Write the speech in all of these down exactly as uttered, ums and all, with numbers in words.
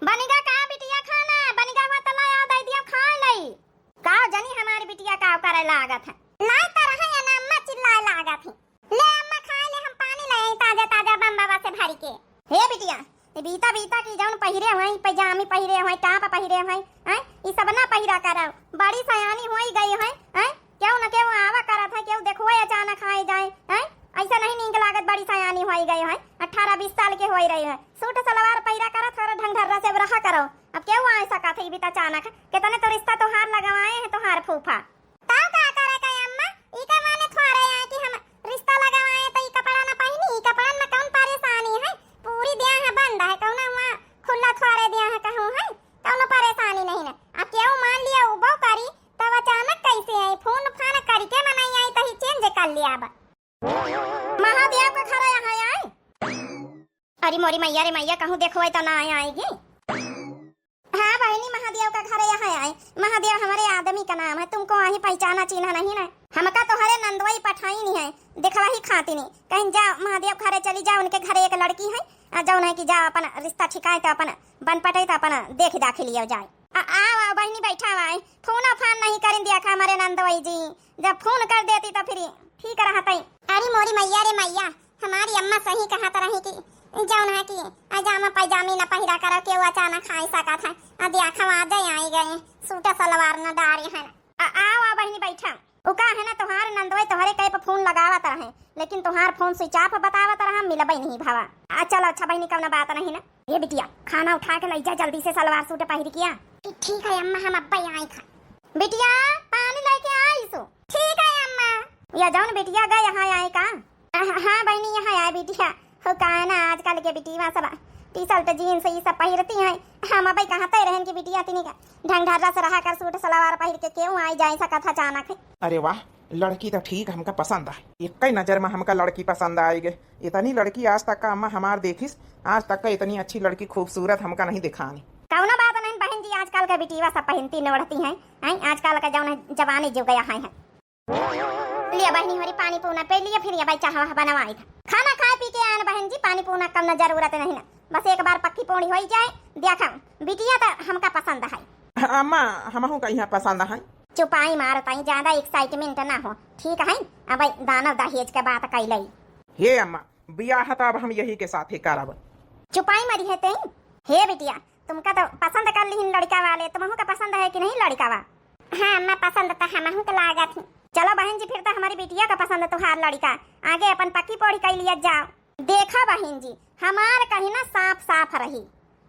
बनिगा का बिटिया खाना? बनिगा हुआ त ला आ, दइ दियो खाइ लई। का जनी हमारी बिटिया का करे लागत है। लाइ त रहा है ना अम्मा, चिल्लाए लागत है। ले अम्मा खाइ ले, हम पानी ले आई ताजा ताजा बम बाबा से भरि के। हे बिटिया, ई बीता बीता की जौन पहिरे हुए, पैजामी पहिरे हुए, टाप पहिरे हुए, हैं? ई सब ना पहिरा करौ। बड़ी सयानी होइ गई है, हैं? केहू न केहू आवा करत है, केहू देखुए अचानक आइ जाए, हैं? अइसा नहीं नीक लागत, बड़ी सयानी होइ गई है, अठारह बीस साल के होइ रही है। सूट सलवार पहिरा करत, थोड़ा ढंग ढर्रा से रहा करौ। अब केहू आइ सकत है ई बीता अचानक? कितने तो रिश्ता तोहार लगवाए हैं तोहार फूफा। तब का करे के अम्मा? ई का माने थोड़े आए कि हम रिश्ता लगवाए त ई कपड़ा न पहिनी, ई कपड़न में कौन परेशानी है? पूरी देह है बंद है, कौनो हुआ खुला थोड़े देह है कहूँ है, कौनो परेशानी नहीं न। आ केहू मान लिया उबो करी, तब अचानक कैसे आई? फोन फान करी के मनई आई तही चेंज कर लिया अब। महादेव के घर यहाँ आई। अरे मोरी मैया रे मैया, कहूँ देखो आई तो ना आए आएगी। हाँ बहिनी, महादेव का घर यहाँ आए। महादेव हमारे आदमी का नाम है, तुमको वहीं पहचाना चिन्हा नहीं ना। हमका तोहरे नंदवई पठाई नहीं है, देखवा ही खाती नहीं। कहीं जा महादेव घरे चली जा, उनके घरे एक लड़की है, आ जौन है कि जा अपन रिश्ता ठिकाए तो अपन बन पटे तो अपन देख दाखी लियो जाए। आ, आओ, आओ बहिनी, बैठा हुआ है, फोन फान नहीं करें दिया खा हमारे नंदवई जी, जब फोन कर देती तो फिर ठीक रहतई। अरे मोरी मैया रे मैया, हमारी अम्मा सही कहत रही कि जौन है कि अजामा पैजामी न पहिरा करो, केहू अचानक आइ सकत है। आ देखा, आ जाए, आई गए, सूट सलवार न डारे हैं। आ, आओ, आओ बहिनी, बैठा। उ का है ना, तोहार नंदवे तोहरे कहे पे फोन लगावत रहे, लेकिन तोहार फोन switch off बतावत रहा, मिलबे नहीं भवा। आ, चलो, अच्छा बहिनी, कौनो बात नहीं ना। ये बिटिया, खाना उठा के लई जा जल्दी से, सलवार सूट पहिर किया। ठीक है अम्मा, हम अब्बे आई खा। बिटिया, पानी लेके आई सो। ठीक है अम्मा। या जौन बिटिया गए यहाँ आए का? हाँ बहिनी, यहाँ आए बिटिया। हो का है ना, आजकल के बिटिया सब T-shirt jeans ई सब पहिरती हैं। हम अबे कहते रहन कि बिटिया तिनी का ढंग ढर्रा से रहा कर, सूट सलवार पहिर के केहू आई जाए सकत है अचानक। अरे वाह, लड़की तो ठीक हमका पसंद है। एक ही नजर में हमका लड़की पसंद आइ गए। इतनी लड़की आज तक का अम्मा हमार देखिस, आज तक का इतनी अच्छी लड़की खूबसूरत हमका नहीं दिखानी। कौनो बात नहीं बहन जी, आजकल का बिटिया सब पहिनती न ओढ़ती हैं, हैं? आजकल का जौन है जमाने जो गया है, है। लिया बहनी हमारी पानी पूना पे लिया, फिर ये भाई चाह वाह बनवाई था। खाना खाए पी के आन बहन जी, पानी पूना कम न जरूरत नहीं ना, बस एक बार पक्की पूरी होई जाए। देखा बिटिया तो हमका पसंद है। अम्मा, हमहू का यहाँ पसंद है। चुपाई मारत आई, ज्यादा excitement ना हो, ठीक है? अब दानव दहेज के बात कैलई। हे अम्मा, बियाह तो अब हम यही के साथे करब। चुपाई मरी है तें। हे बिटिया, तुमका तो पसंद कर लिहिन लड़का वाले, तुमहू का पसंद है कि नहीं लड़का वा? हाँ अम्मा, पसंद तो हमहू के लागत ही। चलो बहन जी, फिर तो हमारी बिटिया का पसंद तुहार लड़का, आगे अपन पक्की पोड़ी कर लिया जाओ। देखा बहन जी, हमार कही ना साफ साफ रही।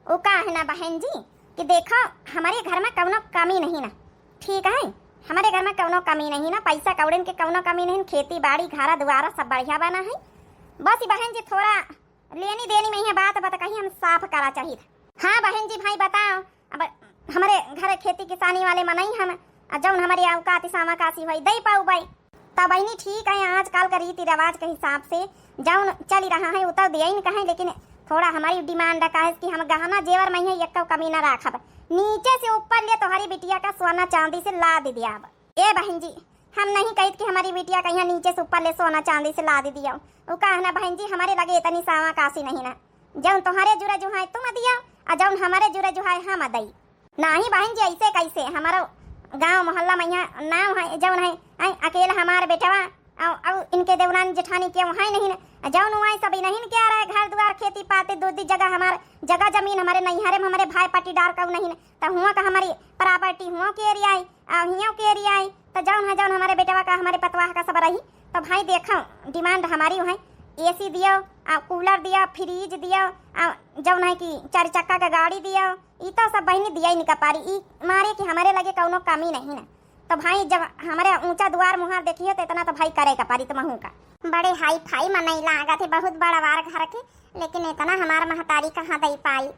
उ का है ना बहन जी कि देखो, हमारे घर में कौनो कमी नहीं ना, ठीक है? हमारे घर में कौनो कमी नहीं ना, पैसा कौड़न के कौनो कमी नहीं, खेती बाड़ी, घरा दुआरा सब बढ़िया बना है। बस ई बहन जी थोड़ा लेनी देनी में यह बात बत कही हम साफ करा चाहित। हाँ बहन जी, भाई बताओ, अब हमारे घर खेती किसानी वाले मनई हम, आ जौन हमारी औकात सामा कासी होई दे पाऊ भाई। तब बहिनी ठीक है, आजकल का रीति रिवाज के हिसाब से जौन चली रहा है, उ तो दियइन कहें, लेकिन थोड़ा हमारी demand का है कि हम गहना जेवर में ही एक कमी ना राखब, नीचे से ऊपर ले तोहरी बिटिया का सोना चांदी से लाद दियाब। ए बहन जी, हम नहीं कहित कि हमारी बिटिया का यहाँ नीचे से ऊपर ले सोना चांदी से लाद दियो। उ का है ना बहन जी, हमारे लगे इतनी सावा कासी नहीं ना, जौन तोहरे जुरा जुहाए तुम दियो, आ जौन हमारे जुरा जुहाए हम दई। नाही बहन जी, ऐसे कैसे? हमारो गांव मोहल्ला में यहाँ नाम है, जौन है, आई अकेला हमार बेटवा, औ, औ इनके देवरान जेठानी के वहाँ नहीं न, जौन वहाँ सब नहीं क्या रहे, घर दुआर, खेती पाती, दो दी जगह, हमार जगह जमीन, हमारे नैहरे में हमारे भाई पट्टीदार कऊ नहीं न, तो हुआ का हमारी property हुआ के area आई, आ हियों के area आई, तो जौन है, जौन हमारे बेटवा का, हमारे पतवाह का सब रही, तो भाई देखो, demand हमारी वहाँ AC दियो, आ cooler दियो, fridge दियो, आ जौन है कि चार चक्का का गाड़ी दियो, ई तो सब बहिनी दिया ही निका पारी, ई मारे कि हमारे लगे कौनो कमी नहीं ना। तो भाई जब हमारे ऊंचा दुआर मुहार देखियो तो इतना तो भाई करे का पारी तुमहू का। बड़े हाई फाई मनई लागत है, बहुत बड़वार घर के, लेकिन इतना हमार महतारी कहाँ दई पाई।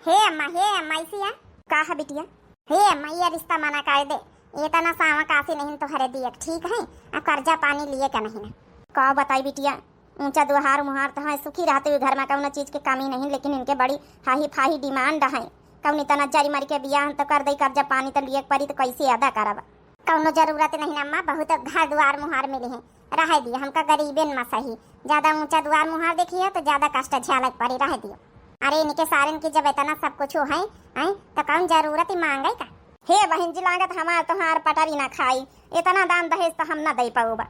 हे अम्मा, हे अम्मा, इसिया। का है बिटिया? हे अम्मा, ये रिश्ता मना कर दे, इतना सावा कासी नहीं तोहरे दिए, ठीक है? आ कर्जा पानी लिए का नहीं ना। का बताई बिटिया, ऊंचा दुहार मुहार तो है, सुखी रहते हुए घर में कौनो चीज के कमी नहीं, लेकिन इनके बड़ी हाही फाही demand है। कौन इतना जरी मरी के बियाह तो कर दई, कर्जा पानी तो लिए परी, तो कैसे अदा करब? कौनो जरूरत नहीं अम्मा, बहुत घर दुआर मुहार मिली है, रह दियो, हमका गरीबेन में सही, ज्यादा ऊंचा दुआर मुहार देखिए तो ज्यादा कष्ट झेलक पड़ी, रह दियो। अरे इनके सारन की जब इतना सब कुछ है, हैं, तो कौन जरूरत ही मांगे का? हे बहिन जी, लागत हमार तोहार पटरी ना खाई, इतना दान दहेज तो हम ना दे पाऊबा।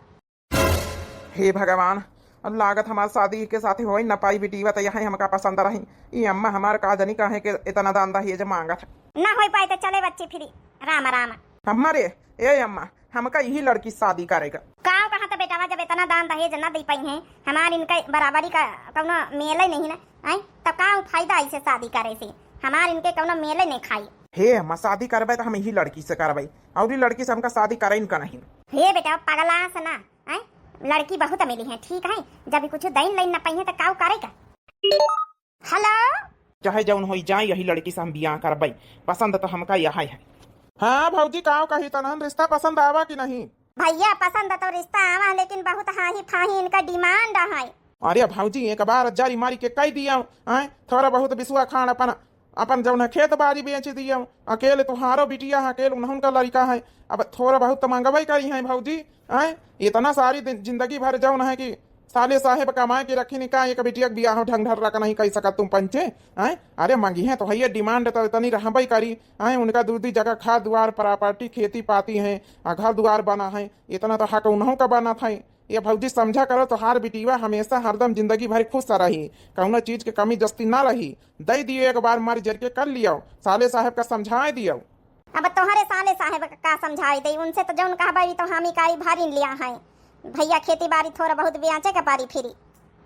हे भगवान, अब लागत हमार शादी के साथे होई न पाई, बिटिया तो यही हमका पसंद रही। ई अम्मा हमार का जनी काहे के इतना दान दहेज मांगत। ना होई पाई तो चले बच्ची फिरी। राम राम। अम्मा रे, ए अम्मा, हमका यही लड़की शादी करेगा। का कहा तो बेटावा, जब इतना दान दहेज ना दे पाई हैं, हमार इनका बराबरी का कौनो मेल ही नहीं ना, आय, तो का फायदा इसे शादी करे से? हमार इनके कौनो मेल नहीं खाई। हे अम्मा, शादी करबे तो हम यही लड़की से करबे, और ई लड़की से हमका शादी करे इनका नहीं। हे बेटा, पगला से ना, हैं? लड़की बहुत मिली हैं, ठीक है, जब कुछ दैन लाइन न पाई है तो काऊ करे का? हेलो। चाहे जौन होई जाए, यही लड़की से हम बियाह करबई, पसंद तो हमका यही है। हाँ भौजी, काऊ कही तनहन, रिश्ता पसंद आवा कि नहीं? भैया, पसंद तो रिश्ता आवा, लेकिन बहुत हाही फाही इनका डिमांड है। अरे भौजी, एक बार जारी मारी के कह दिया, हैं? थोड़ा बहुत बिसुआ खान अपन अपन जौन है खेत बारी बेच दिया, अकेले तुहारो बिटिया है, अकेले उन्हन का लड़का है, अब थोड़ा बहुत तो मंगबे करी है भौजी, हैं? इतना सारी दिन, जिंदगी भर जौन है कि साले साहेब कमाए के रखी नहीं का, एक बिटिया के बियाह ढंग ढर्रा का नहीं कह सकत तुम पंचे, हैं? अरे मंगी है तो है, डिमांड तो इतनी रहबे करी, हैं? उनका दू दी जगह खाद दुआर, प्रॉपर्टी, खेती पाती है, आ घर दुआर बना है, इतना तो हक उन्हों का बनत है। ये भौजी समझा करो, तोहार बिटिया हमेशा हरदम जिंदगी भर खुश रही, कौनो चीज के कमी जस्ती ना रही। दे दियो एक बार, मर जर के कर लियो, साले साहेब का समझाए दियो। अब तोहरे साले साहेब का, का समझाए दे, उनसे तो जौन कहबा ई तो हामी कारी भरिन लिया है। भैया खेती बारी थोड़ा बहुत बेचे के पारी फिरी।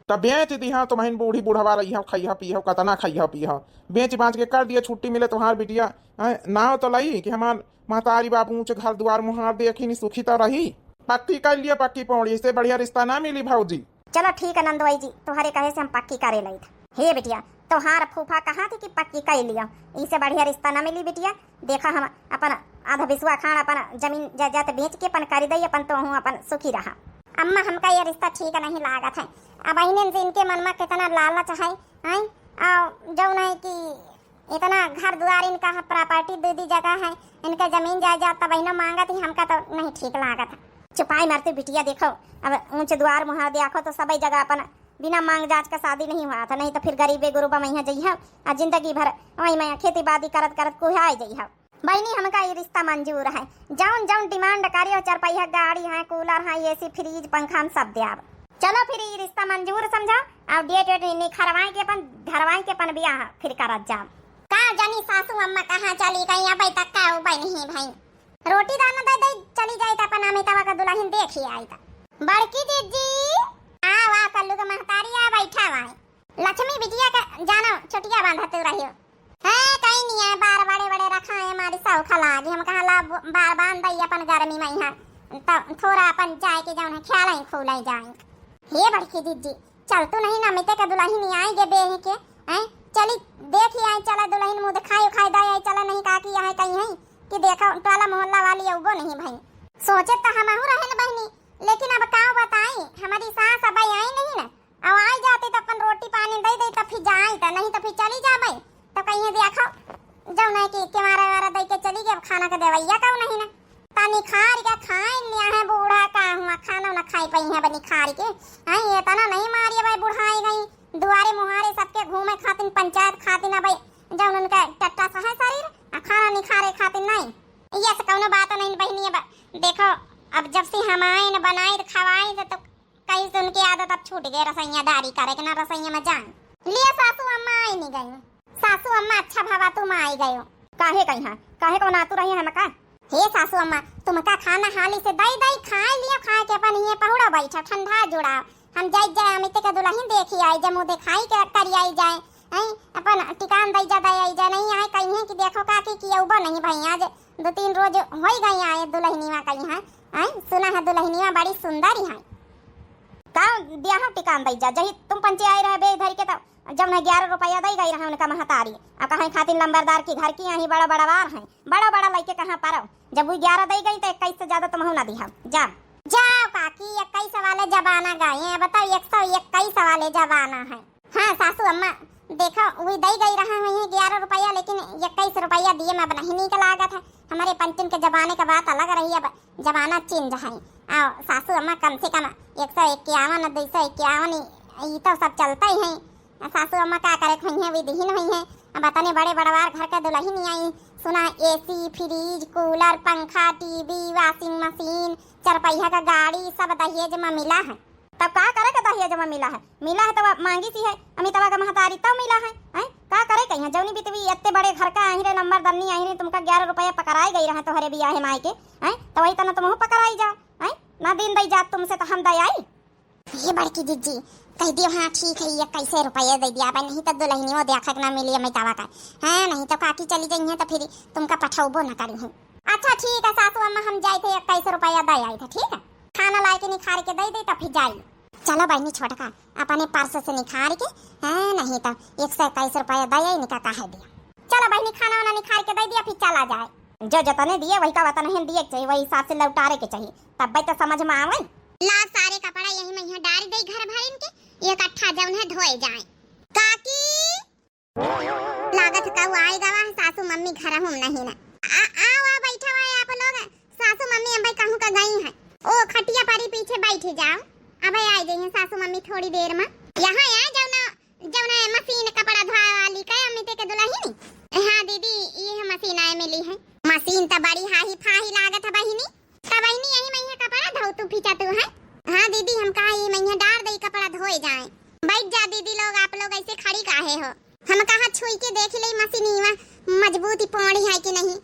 तब बेच दिहा, तुमहिन बूढ़ी बुढ़वा रही हो, खइहा पीहो, कतना खइहा पीहो, बेच बांच के कर दिया, छुट्टी मिले तोहार बिटिया, हैं? नाव तो लई कि हमार महतारी बाप ऊंच घर दुआर मुहार देखी नी, सुखी तो रही। पक्की कर लिया, पक्की पौड़ी, इससे बढ़िया रिश्ता ना मिली भौजी। चलो ठीक है नंदोई जी, तोहरे कहे से हम पक्की करे लई था। हे बिटिया, तोहार फूफा कहा थी कि पक्की कर लिया, इसे बढ़िया रिश्ता ना मिली बिटिया। देखा हम अपन आधा बिसुआ खान अपन जमीन जायदाद बेच के अपन कर दई, अपन तोहू अपन सुखी रहा। अम्मा हमका ये रिश्ता ठीक नहीं लागत है। अब इन्हन से इनके मन में कितना लालच है, हैं? और जौन है कि इतना घर दुआर इनका है, प्रॉपर्टी दे दी जगह है, इनका जमीन जायदाद तब इन्हें मांगत ही, हमका तो नहीं ठीक लागत है। चुपाई मारते बिटिया, देखो अब ऊंच दुआर मुहार देखो तो सबई जगह अपन बिना मांग जांच का शादी नहीं हुआ था, नहीं तो फिर गरीबे गुरुबा में यहाँ जइहा आ जिंदगी भर वही में खेती बाड़ी करत करत कुहाई जइहा। बहिनी हमका ये रिश्ता मंजूर है, जौन जौन डिमांड करियो, चार पहिया गाड़ी है, कूलर है, एसी फ्रिज पंखा हम सब देब। चलो फिर ई रिश्ता मंजूर समझो, और डेट वेट निखरवाए के अपन धरवाए के अपन बियाह फिर करत जाओ। का जानी सासू अम्मा कहाँ चली गई, अबे तक का उबे नहीं भई। रोटी दाना दे दे चली जाई त अपन अमितवा का दुल्हन देखी आई त। बड़की जीजी, आ वाह कल्लू के महतारी आ बैठा वाई। लक्ष्मी बिटिया का जानो छुटिया बांधत रहियो। है, कहीं नहीं है, बार बड़े बड़े रखा है, हमारी सौखा लागी। हम कहा ला ब-, बार बांध दई अपन गर्मी में यहाँ, तो थोड़ा अपन जाए के जौन है ख्याल ही खुले जाए। हे बड़की दीदी, चल तू नहीं ना मिते का दुल्हन नहीं आएंगे बेह के, हैं? चली देखी आई, चला दुल्हन मुँह दिखाई उखाई दे आई, चला नहीं काकी यहाँ कहीं है कि देखो टोला मोहल्ला वाली अउबो नहीं भई। सोचे तो हमहू रहे न बहिनी, लेकिन अब का बताई, हमारी सास अब आई नहीं ना, अब आई जाती तो अपन रोटी पानी दे दे, तो फिर जाई तो नहीं तो फिर चली जाबे। तो कहिए देखो, जौन है कि किमारा वारा दे के चली गई, अब खाना के देवैया कौन नहीं ना। तनी खार के खाए लिया है बूढ़ा का हुआ, खाना ना खाई पाई है बनी खार के। आई ये तना नहीं मारी भाई, बुढ़ाई गई, दुआरे मुहारे सबके घूमे खातिन, पंचायत खातिन, अब जौन उनका टट्टा सा है शरीर, आ खाना निखारे खातिन नहीं। ये से कौनो बात नहीं बहिनी। अब देखो, अब जब से हम आए न बनाए तो खवाए तो, तो कहीं से उनकी आदत अब छूट गई रसोईया दारी करे के, ना रसोईया में जाए। लिया सासू अम्मा आई नहीं गई। सासू अम्मा अच्छा भवा तुम आई गयो। काहे कही है? काहे को नातू रही है हमका? हे सासू अम्मा, तुमका खाना हाली से दई दई खाए लियो, खाए के अपन ये पहुड़ा बैठा ठंडा जुड़ाओ। हम जाई जाए अमित के दुल्हन देखी आई, जब मुँह दिखाई के करी आई जाए, हैं, अपन टिकान दई जा दई आई जाए, नहीं आए कहीं है कि देखो काकी कि अउबो नहीं भई, आज दो तीन रोज होई गई आए दुल्हनिया कहीं है, हैं, सुना है दुल्हनिया बड़ी सुंदर ही है। का दिया हो टिकान दई जा, जही तुम पंचे आए रहे बे धर के तो जब ना ग्यारह रुपया दई गई रहे उनका महतारी, आ कहे खातिर लंबरदार की घर की यहीं बड़ा बड़ा वार है, बड़ा बड़ा लइके कहाँ पारो, जब वो ग्यारह दई गई तो इक्कीस से ज्यादा तुमहू ना दिहा, जा। जाओ काकी, इक्कीस वाले जमाना गए हैं, बताओ एक सौ इक्कीस वाले जमाना है। हाँ सासू अम्मा, देखो वही दई गई रहा हुई है ग्यारह रुपया, लेकिन इक्कीस रुपया दिए में अब नहीं नीक लागत है। हमारे पंचन के जमाने का बात अलग रही, अब जमाना चेंज है। आओ सासू अम्मा, कम से कम एक सौ इक्यावन, दो सौ इक्यावन, ये तो सब चलता ही है। आ सासू अम्मा का करे होइहैं, विधिहीन होइहैं। अब अतने बड़े बड़वार घर का दुलहिन आई, सुना एसी, फ्रिज, कूलर, पंखा, टीवी, वाशिंग मशीन, चरपहिया का गाड़ी, सब दहेज मा मिला है। तब का करे के दहेज मा मिला है? मिला है तब मांगी सी है, अमितवा का महतारी तब मिला है, हैं? का करे के यहाँ जौनी बितवी एत्ते बड़े घर का आही रे, नंबर दन्नी आही रे, तुमका ग्यारह रुपया पकड़ाए गई रहे तोहरे बियाहे माई के, हैं? तो वही तना तुमहू पकड़ाई जाओ, हैं? ना दिन दई जात तुमसे तो हम दई आई। ये बड़की जिज्जी कह दियो, हाँ ठीक है, ये इक्कीस रुपये दे दिया भाई, नहीं तो दुलहिनियो देखा के ना मिली अमितवा का। हाँ, नहीं तो काकी चली जाई है तो फिर तुमका पठौबो ना करी है। अच्छा ठीक है सासू अम्मा, हम जाए थे इक्कीस रुपया दे आई थे, ठीक है? खाना लाए के निखार के दे दे तो फिर जाई। चलो बहनी छोटका, अपने पर्स से निखार के, हाँ, नहीं तो एक सौ इक्कीस रुपया दे आई, निका कहे दिया। चलो बहनी, खाना वाना निखार के दे दिया, फिर चला जाए। जो जतने दिए वही का वतन है दिए के चाहिए, वही हिसाब से लौटारे के चाहिए, तब तो समझ में आवे। ला सारे कपड़ा यही में यहाँ डाल दे घर भरिन के, इकट्ठा जौन है धोए जाए। काकी, लागत का वो आए गवा है, सासू मम्मी घर हम नहीं ना। आ, आओ, आओ, बैठो है आप लोग। सासू मम्मी अबे कहूँ का गई है, ओ खटिया परी पीछे बैठ जाओ। अबे आई गई है सासू मम्मी थोड़ी देर में। यहाँ आ जाओ ना, जौन है मशीन कपड़ा धोए वाली का अमिते के दुलहिन। हाँ दीदी, ये है मशीन आए मिली है। मशीन तो बड़ी हाही फाही लागत है बहिनी। तो बहिनी यही में ये कपड़ा धो तू फीचा तू है। हाँ दीदी, हम कहा ये में ये डार दे कपड़ा धोए जाए। बैठ जा दीदी लोग, आप लोग ऐसे खड़ी काहे हो? हम कहा छुई के देख ले मशीनीवा, मजबूत ही पौड़ी है कि नहीं।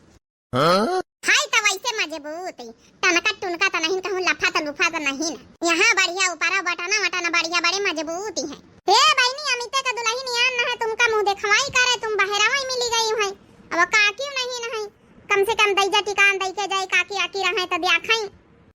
हाँ? हाय तो वैसे मजबूत ही, टनका टुनका तो नहीं कहूँ, लफा तो लुफा तो नहीं ना। यहाँ बढ़िया ऊपर बटना वटना बढ़िया बड़े मजबूत ही है। हे बहिनी, अमिते का दुलहिन यान न है, तुमका मुँह देखवाई करे, तुम बहरावा ही मिली गई है। अब काकी नहीं न है, कम से कम दैजा टिकान दई के जाए, काकी आकी रहे तो द्याखाई।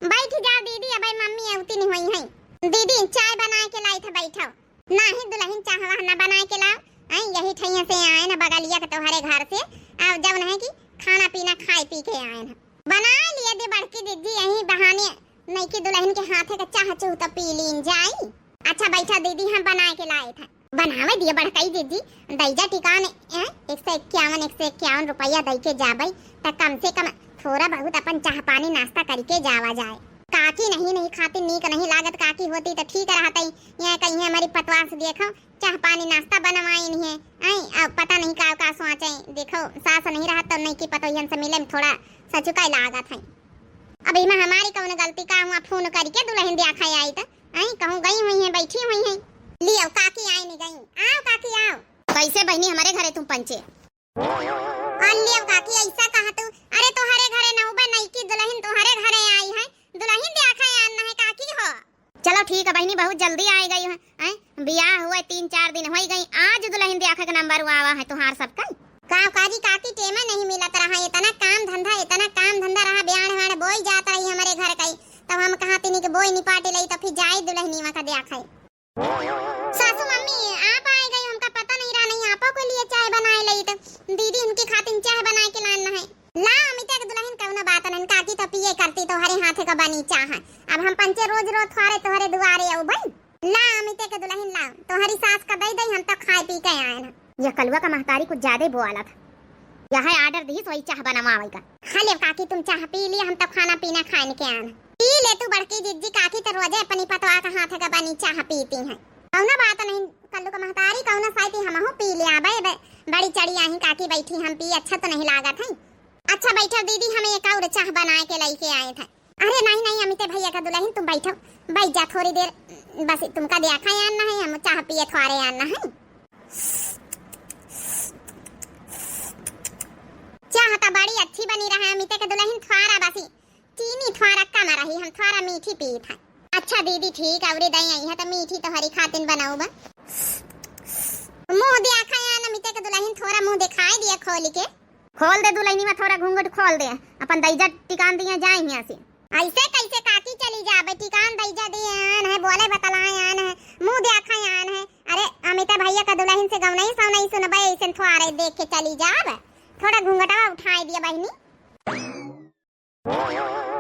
बैठ जा दीदी, अबे मम्मी अवती नहीं हुई है। दीदी चाय बनाए के लाई था, बैठो। नाही दुलहिन, चाह वाह ना बनाए के लाओ। आई यही ठैया से आए ना बगलिया के तोहरे घर से। अब जब नहीं कि खाना पीना खाए पी के आए ना। बनाए लिए दे बड़की जिज्जी, यही बहाने नईकी दुलहिन के हाथे का चाह चूह तो पी लीन जाई। अच्छा बैठा दीदी, हम बनाए के लाए था। बनावे दिए बड़कई जिज्जी, दैजा टिकान, ए, एक सौ इक्यावन, एक सौ इक्यावन रुपया दई के जाबई, त कम से कम थोड़ा बहुत अपन चाह पानी नाश्ता करके जावा जाए। काकी नहीं, नहीं खाती, नीक नहीं लागत, काकी होती त ठीक रहतई। ये कहीं हमारी पतवास देखो, चाह पानी नाश्ता बनवाइन है, आई अब पता नहीं का का सोचे। देखो सास नहीं रहत तो नईकी पतोहियन से मिले में थोड़ा सचुकाई लागत है। अब इमा हमारी कौन गलती, का हुआ फोन करके दुलहिन द्याखा आई त आई कहूँ गई हुई है, बैठी हुई है। लियो काकी आई नहीं गई, आओ काकी आओ। कैसे बहिनी हमारे घरे तुम पंचे? और लियो काकी ऐसा कहा तू, अरे तोहरे घरे नहुबे नईकी दुलहिन तोहरे घरे आई है, दुलहिन द्याखा आन है काकी हो। चलो ठीक है बहिनी, बहुत जल्दी आए गई है, हैं? बियाह हुए तीन चार दिन होई गई, आज दुलहिन द्याखा के नंबर आवा है तुहार सबका। का काजी काकी टेमा नहीं मिलत रहा, इतना काम धंधा, इतना काम धंधा रहा, ब्याह व्याह बोई जात रही हमारे घर का ही, तब हम कहा तिनी के बोई निपाटी लई, तब फिर जाई दुलहिनीवा का द्याखा। सासू मम्मी, आप आए गए, हमका पता नहीं रहा, नहीं आपो के लिए चाय बनाए लई, तो दीदी उनकी खातिर चाय बनाए के लान है। ला अमिता के दुलहिन, कौनो बात नहीं, काकी तो पिए करती तोहरे हाथे का बनी चाह। अब हम पंचे रोज रोज थोहरे तोहरे दुआरे आऊ भाई। ला अमिता के दुलहिन ला, तोहरी सास का दई दई, हम तो खाए पी के आए ना। यह कलुआ का महतारी कुछ ज्यादा ही बोआला था। यह है order दी वही चाह बनवावे का। हाँ ले काकी, तुम चाह पी लिया, हम तो खाना पीना खाए के आए ना। पी ले तू बड़की जिज्जी, काकी तो रोजे अपनी पतवा का हाथे का बनी चाह पीती हैं। कौनो बात नहीं, कल्लू का महतारी कौनो साइती हमहू पी लिया। बे, बे, बड़ी चढ़ी आई काकी बैठी हम पी, अच्छा तो नहीं लागत है। अच्छा बैठो दीदी, हम एक और चाह बनाए के लई के आए थे। अरे नहीं नहीं अमिते भैया का दुलहिन, तुम बैठो, बैठ जा थोड़ी देर, बस तुमका द्याखा आन है, हम चाह पिए थोड़े आन है। चाह तो बड़ी अच्छी बनी रहा अमिते के दुलहिन, थोड़ा बसी चीनी थोड़ा कम रही, हम थोड़ा मीठी पीत है। अच्छा दीदी ठीक है, अउरी दई आई है तो मीठी तोहरी खातिन बनाऊ बा। मुँह द्याखा आन अमिते के दुलहिन, थोड़ा मुँह दिखाई दिया खोल के। खोल दे दुलहिनी में थोड़ा घूंघट खोल दे, अपन दैजा टिकान दिए जाए यहाँ से। ऐसे कैसे काकी चली जाबे, टिकान दैजा दिए आन है, बोले बतलाए आन है, मुँह द्याखा आन है। अरे अमिता भैया का दुलहिन से गौनई सौनई सुनबे, ऐसे थोड़े देख के चली जाबे, थोड़ा घूंघटवा उठाए दिया बहिनी।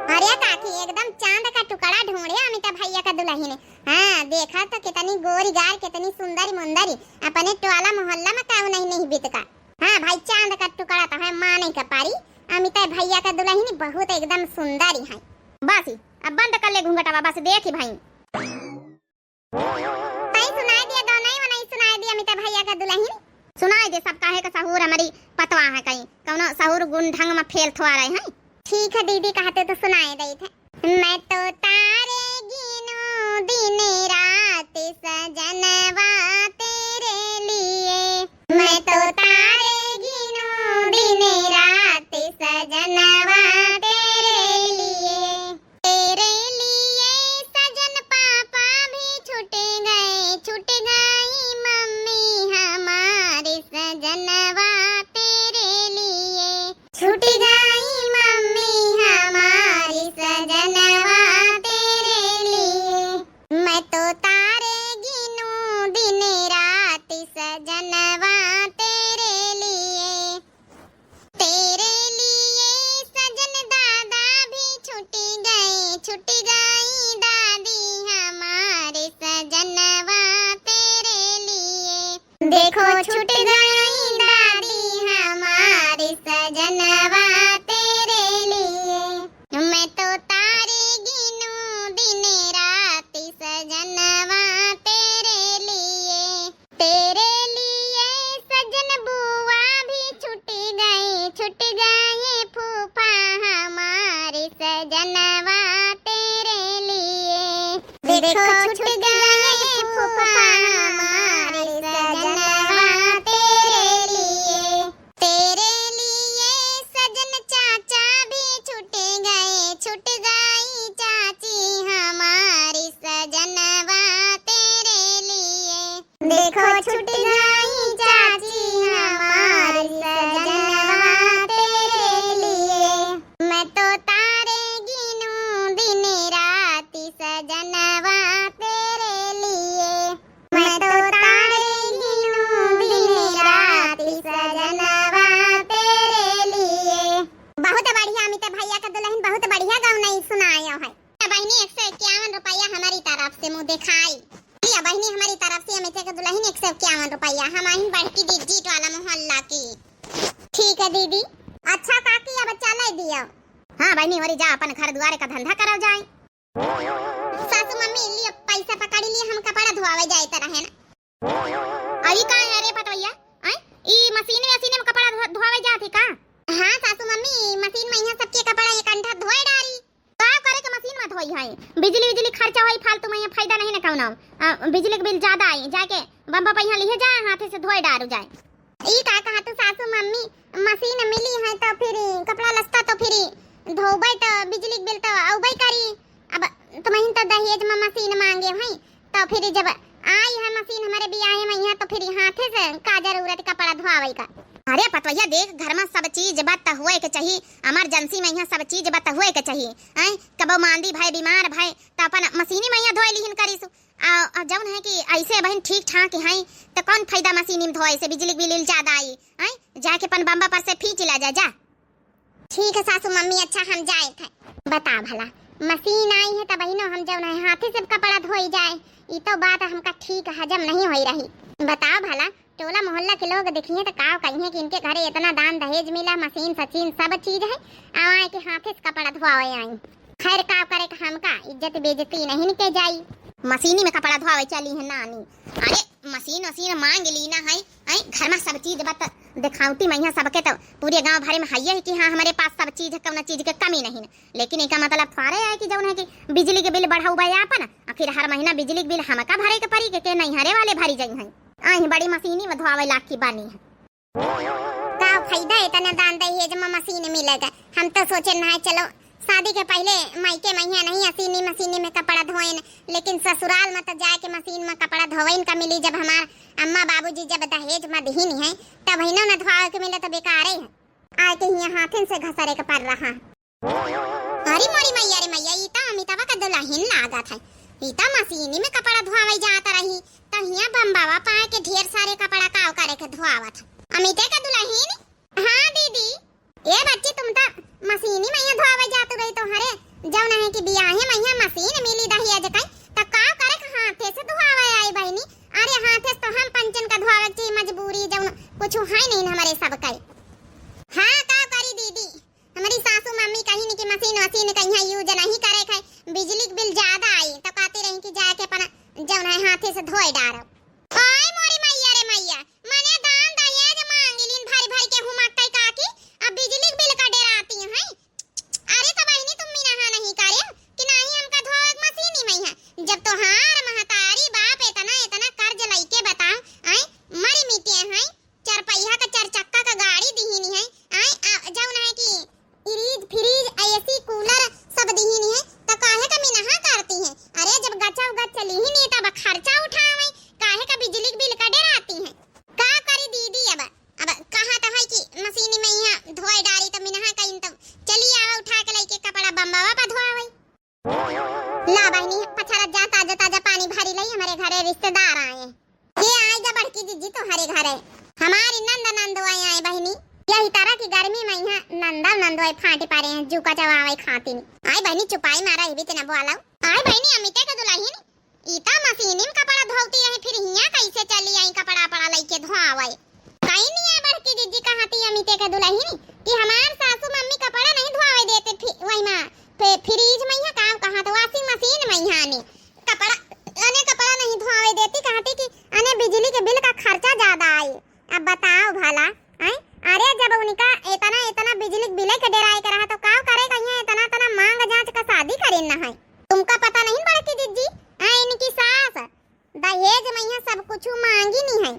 अरे काकी, एकदम चांद का टुकड़ा ढूंढे अमिता भैया का दुलहिन। हाँ, देखा तो कितनी गोरी गार, कितनी सुंदरी मुंदरी। अपने टोला मोहल्ला में काऊ नहीं, नहीं बितका। हाँ भाई, चांद का टुकड़ा तो है, माने का पारी। अमिता भैया का दुलहिन बहुत एकदम सुंदरी है। बस, अब बंद कर ले घूंघटवा, बस देखी भाई। तई सुनाई दिया, गौनई वनई सुनाई दिया, अमिता का दुलहिन? सुनाए दे सब, काहे का सहूर हमरी पतवा है कहीं, कौनो सहूर गुण ढंग में फेल थोआ रहे हैं। ठीक है दीदी, कहते तो सुनाए देइत है। मैं तो तारे गिनूं दिन रात सजनवा तेरे लिए, मैं तो तारे गिनूं दिन रात सजनवा तेरे लिए। तेरे लिए सजन पापा भी छूट गए, छूट गई मम्मी हमारी सजनवा तेरे लिए। छूट गई मम्मी हमारी सजनवा तेरे लिए। मैं तो तारे गिनूं दिन रात सजनवा तेरे लिए। तेरे लिए सजन दादा भी छूट गए, छूट गई दादी हमारे सजनवा तेरे लिए। देखो छूट गई दादी हमारे सजनवा तेरे लिए। मैं तो तारे गिनूं दिन रात सजनवा तेरे लिए। तेरे लिए सजन बुआ भी छूट गई, छूट गई फूफा हमारे सजनवा तेरे लिए। देखो छूट गई फूफा हमारे सजनवा तेरे लिए। तेरे लिए सजन चाचा भी छूट गए, छूट गई चाची हमारी सजनवा तेरे लिए। देखो छूट गई चाची हमारी सजनवा तेरे लिए। मैं तो तारे गिनूं दिन रात सजनवा तेरे लिए। मैं तो तारे गिनूं दिन रात सजनवा तेरे लिए। बहुत बढ़िया अमिता भैया का दुलहिन, बहुत बढ़िया गवनई सुनायो है। बहिनी, एक सौ इक्यावन रुपया हमारी तरफ से मुँह दिखाई। लिया बहिनी, हमारी तरफ से अमिता का दुलहिन एक सौ इक्यावन रुपया, हम आइन बड़की दीदी वाला मोहल्ला की। ठीक है दीदी। अच्छा काकी, अब चले दियो। हाँ बहिनी, होरी जा, अपन घर दुआरे का धंधा करो जाए। सासू मम्मी, लियो पैसा पकड़ी, लियो हम कपड़ा धोआवे जाइत रहे ना। अरे का है रे पतवैया, आय? ई मशीन में, मशीन में कपड़ा धो-, धोआवे जात है का? हाँ सासू मम्मी, मशीन में यहाँ सबके कपड़ा एक अंठा धोए डारी। का करे के मशीन में धोई है? बिजली, बिजली खर्चा होई फालतू में, यहाँ फायदा नहीं ना कौनो। आ, बिजली के बिल ज्यादा आई, जाके बम्बा पे यहाँ लिहे जाए, हाथे से धोए डारू जाए। ई का कहा तू सासू मम्मी, मशीन मिली है तो फिर कपड़ा लत्ता तो फिर धोबे तो बिजली के बिल तो औबे करी। अब तुमहिन तो दहेज में मशीन मांगे हैं, तो फिर जब आई है मशीन हमारे बियाहे में यहाँ, तो फिर हाथे से का जरूरत कपड़ा धोआवे का। अरे पतवैया देख, घर में सब चीज बा त हुए के चाही, emergency में यहाँ सब चीज बा त हुए के चाही। हैं, कबो मांदी भय, बीमार भय, तो अपन मशीनी में यहाँ धोए लिहिन करीसु। आ, आ जौन है कि ऐसे बहिन ठीक ठाक हैं, तो कौन फायदा मशीनी में धोए से, बिजली के बिल ज्यादा आई। हैं, जाके अपन बम्बा पर से फीच ला जा, जा। ठीक है सासू मम्मी, अच्छा हम जाइत है। बता भला, मशीन आई है तब बहिनो हम जौन है हाथे से कपड़ा धोई जाए, ई तो बात हमका ठीक हजम नहीं होई रही। बताओ भला, टोला मोहल्ला के लोग देखिए तो का कहिए कि इनके घरे इतना दान दहेज मिला, मशीन सशीन सब चीज है, आवा के हाथे से कपड़ा धोआवे आई। खैर का करे का, हमका इज्जत बेइज्जती नहीं के जाई। मशीनी में कपड़ा धोआवे चली है नानी। अरे मशीन वशीन मांग ली ना है, हैं? घर में सब चीज बा त देखावटी में यहाँ सबके तो पूरे गांव भरे में हइये है कि हाँ हमारे पास सब चीज है, कौनो चीज के कमी नहीं है। लेकिन एका मतलब थोड़े है कि जौन है कि बिजली के बिल बढ़ाऊ बा आपन, आ फिर हर महीना बिजली के बिल हमका भरे के पड़ी के, के नहीं हरे वाले भरी जाई हैं। आई बड़ी मशीनी में धोआवे लाग की बानी है। का फायदा इतना दान दहेज में मशीन मिलेगा? हम तो सोचे ना है, चलो शादी के पहले मायके में यहाँ नहीं असीनी मशीनी में कपड़ा धोएन, लेकिन ससुराल में तो जाके मशीन में कपड़ा धोएन का मिली। जब हमार अम्मा बाबूजी जब दहेज में दिहिन है, तब हिनो न धोए के मिले तो बेकारे है। आए के हियाँ हाथन से घसरे के पड़ रहा। अरे मोरी मैया रे मैया, ई तो अमिताभा का दुल्हन लागत है। ई तो मशीनी में कपड़ा धोआवे जात रही, तो हियाँ बम्बावा पाए के ढेर सारे कपड़ा काव करे के धोआवत है। अमिते का दुल्हन? हाँ दीदी। ए बच्ची, तुम तो मशीनी में यहाँ धोआवे जात रही, तो हरे जौन है कि बियाहे में यहाँ मशीन मिली दहेज कई, तो काव करे के हाथे से धोआवे आई बहिनी? अरे हाथे से तो हम पंचन का धोआवे के मजबूरी जौन कुछ है नहीं हमारे सब कई। हाँ का करी दीदी, हमारी सासू मम्मी कहिन कि मशीन वशीन कहीं use नहीं करे के, बिजली के बिल ज्यादा आई, तो कहती रही कि जाके अपन जौन है हाथे से धोए डारो। हाय मोरी मैया रे मैया, कट्टरा की गर्मी मा इहाँ नंदव नंदोय फाटी परे हैं, जूका चबावै खातिन। आय बहिनी, चुपाई मारा, इबी ते न बोलाउ। आय बहिनी, अमिते का दुलहिन, ई त मशीनी में कपड़ा धोवती रही, फिर हियाँ कैसे चली आई कपड़ा, कपड़ा लइके धोआवै? कहीं नहीं है बड़की जिज्जी, कहती अमिते के दुलहिन कि हमार सासू मम्मी कपड़ा नहीं धोआवै देते, फि-, वही मा, फि-, फ्रिज मा, यहाँ काम कहाँ तो washing machine मा यहाँ ने कपड़ा, अने कपड़ा नहीं धोआवै देती, कहती कि अने बिजली के बिल का खर्चा ज्यादा आई। अब बताओ भला, हैं? अरे जब उनका इतना, इतना बिजली के बिल के डेराए के रहा तो का करे कहिए इतना, इतना मांग जांच का शादी करेन न है। तुमका पता नहीं बड़की जिज्जी, हैं, इनकी सास दहेज मा इहाँ सब कुछ मांगी नहीं है।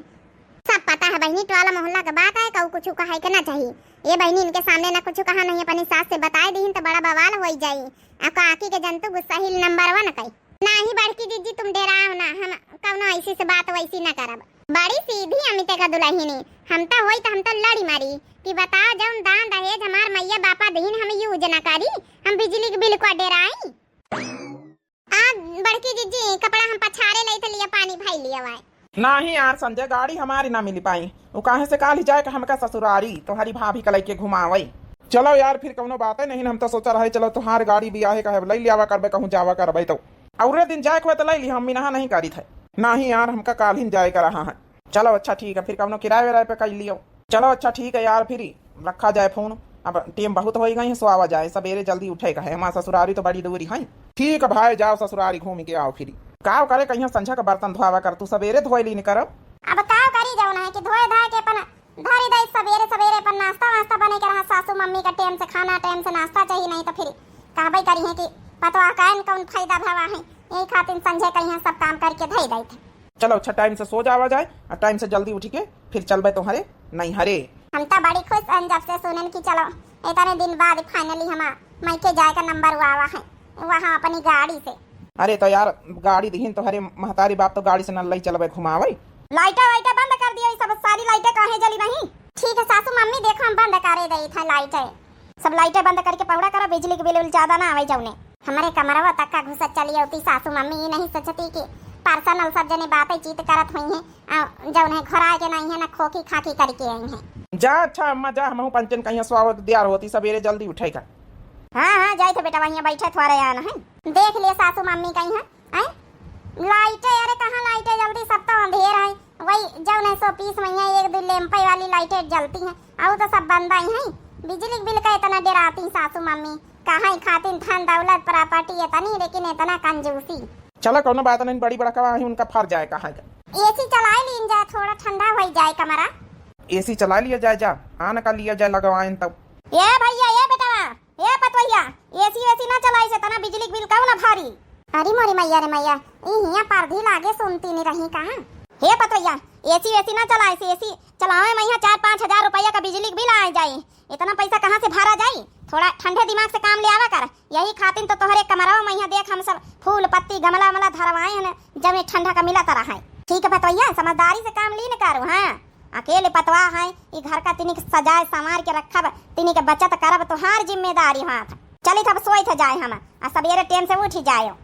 सब पता है बहिनी, टोला मोहल्ला के बात है, कहू कुछ कहे के ना चाहिए। ये बहिनी इनके सामने ना कुछ कहा नहीं, अपनी सास से बताए दीहिन तो बड़ा बवाल होई जाई। आ काकी के जंतु गुस्सा हिल number one कई। नाही बड़की जिज्जी, तुम डेराओ ना, हम कउनो ऐसी से बात वैसी ना करब। बड़ी सीधी अमिते का दुलहिनी, हम तो होई तो हम तो लड़ी मारी कि बताओ जउन दान दहेज हमार मैया बापा दीन हम use ना करी, हम बिजली के बिल को डेराई। आ बड़की जिज्जी, कपड़ा हम पछारे लई थे, लिया पानी भाई लिया वाए। नाही यार संजय, गाड़ी हमारी ना मिली पाई। उ काहे से काल्हि जाए के हमका ससुरारी तोहरी भाभी का लइके घुमावई। चलो यार, फिर कउनो बाते नहीं, हम तो सोचा रहे चलो तोहार गाड़ी बियाहे का है, लई लियावा करबे, कहूँ जावा करबे तो। औरे दिन जाए के हुए तो लई ली, हम मिनहा नहीं करी थे। नाही यार, हमका काल्हि जाए का रहा है। चलो अच्छा ठीक है, फिर कउनो किराए विराए पे कर लियो। चलो अच्छा ठीक है यार, फिर रखा जाए फोन। अब टेम बहुत होई गई है, सोवा जाए, सबेरे जल्दी उठे का है, हमार ससुरारी तो बड़ी दूरी है। ठीक है भाई, जाओ ससुरारी घूम के आओ फिर। का करे कहिया संझा का बर्तन धोआवा कर, तू सबेरे धोए लीन करब। अब का करी, जउन है कि धोए धाए के अपन धरी दई, सबेरे सबेरे अपन नाश्ता वास्ता बने के रहा, सासू मम्मी का टेम से खाना, टेम से नाश्ता चाहिए, नहीं तो फिर कहबे करी है कि पतवा का न कउन फायदा भवा है, यही खातिर संझे कहिया सब काम करके धई दई थे। चलो अच्छा, टाइम से सो जावा जाए और टाइम से जल्दी उठी के फिर चलबे तोहरे नैहरे। हम तो बड़ी खुश हन जब से सुनन कि चलो इतने दिन बाद finally हमार मायके जाए का number आवा है, वहाँ अपनी गाड़ी से। अरे तो यार, गाड़ी दिहिन तोहरे महतारी बाप, तो गाड़ी से न लई चलबे घुमावे। लाइटें वाइटें बंद कर दियो, ये सब सारी लाइटें काहे जली नहीं? ठीक है सासू मम्मी, देखो हम बंद करे दई थे लाइटें। सब लाइटें बंद करके पहुड़ा करो, बिजली के बिल उल ज्यादा ना आवे जौने। हमरे कमरवा तक का घुसत चली अउती सासू मम्मी, ई नहीं सोचती कि personal सब जने बातें चीत करत हुई हैं, आ, जौने घोराए के नहीं है ना, खोखी खाखी करके आई हैं। जा अच्छा अम्मा जा, हमहू पंचन कहिया स्वागत दियार होती, सबेरे जल्दी उठे का। हाँ, हाँ, जाई थे बेटा, वहिया बैठे थोड़े आन है। देख लिए सासू मम्मी कहीं है, हैं? लाइटें, अरे कहाँ लाइटें, जल्दी सब तो अंधेर है। वही जौन है सौ पीस में है, एक दो लैंपे वाली लाइटें जलती हैं, और तो सब बंद आई हैं। बिजली के बिल का इतना डेराती सासू मम्मी, कहाँ खातिन धन दौलत property इतनी, लेकिन इतना कंजूसी। चला कौनो बात नहीं, बड़ी बड़का वहीं उनका फर जाए कहाँ का। AC चलाए लीन जाए, थोड़ा ठंडा हो जाए कमरा। AC चला लिया जाए जा, आन का लिया जाए लगवाइन तब। ए भैया, ए बेटवा, ए पतवैया, AC वेसी ना चलाइस, इतना बिजली के बिल काउ ना भारी। अरे मोरी मैया रे मैया, ई हियाँ परधी लागे सुनती नहीं रही कहाँ? हे पतवैया, AC वेसी ना चलाइस, AC चलावे में यहाँ चार पाँच हजार रुपया का बिजली के बिल आ जाई। इतना पैसा कहाँ से भरा जाई? थोड़ा ठंडे दिमाग से काम ले आवा कर। यही खातिन तो तोहरे कमरवा में यहाँ देख हम सब फूल पत्ती गमला वमला धरवाए हैं, जमे ठंडा का मिला तरह है। ठीक है पतवैया, समझदारी से काम लीन करू, हाँ। अकेले पतवा है, ई घर का तिनिक सजाए संवार के रखब, तिनिक बचत करब, तोहार जिम्मेदारी हाथ। चलित अब सोइत जाए हम, आ सबेरे टेम से उठी जायो।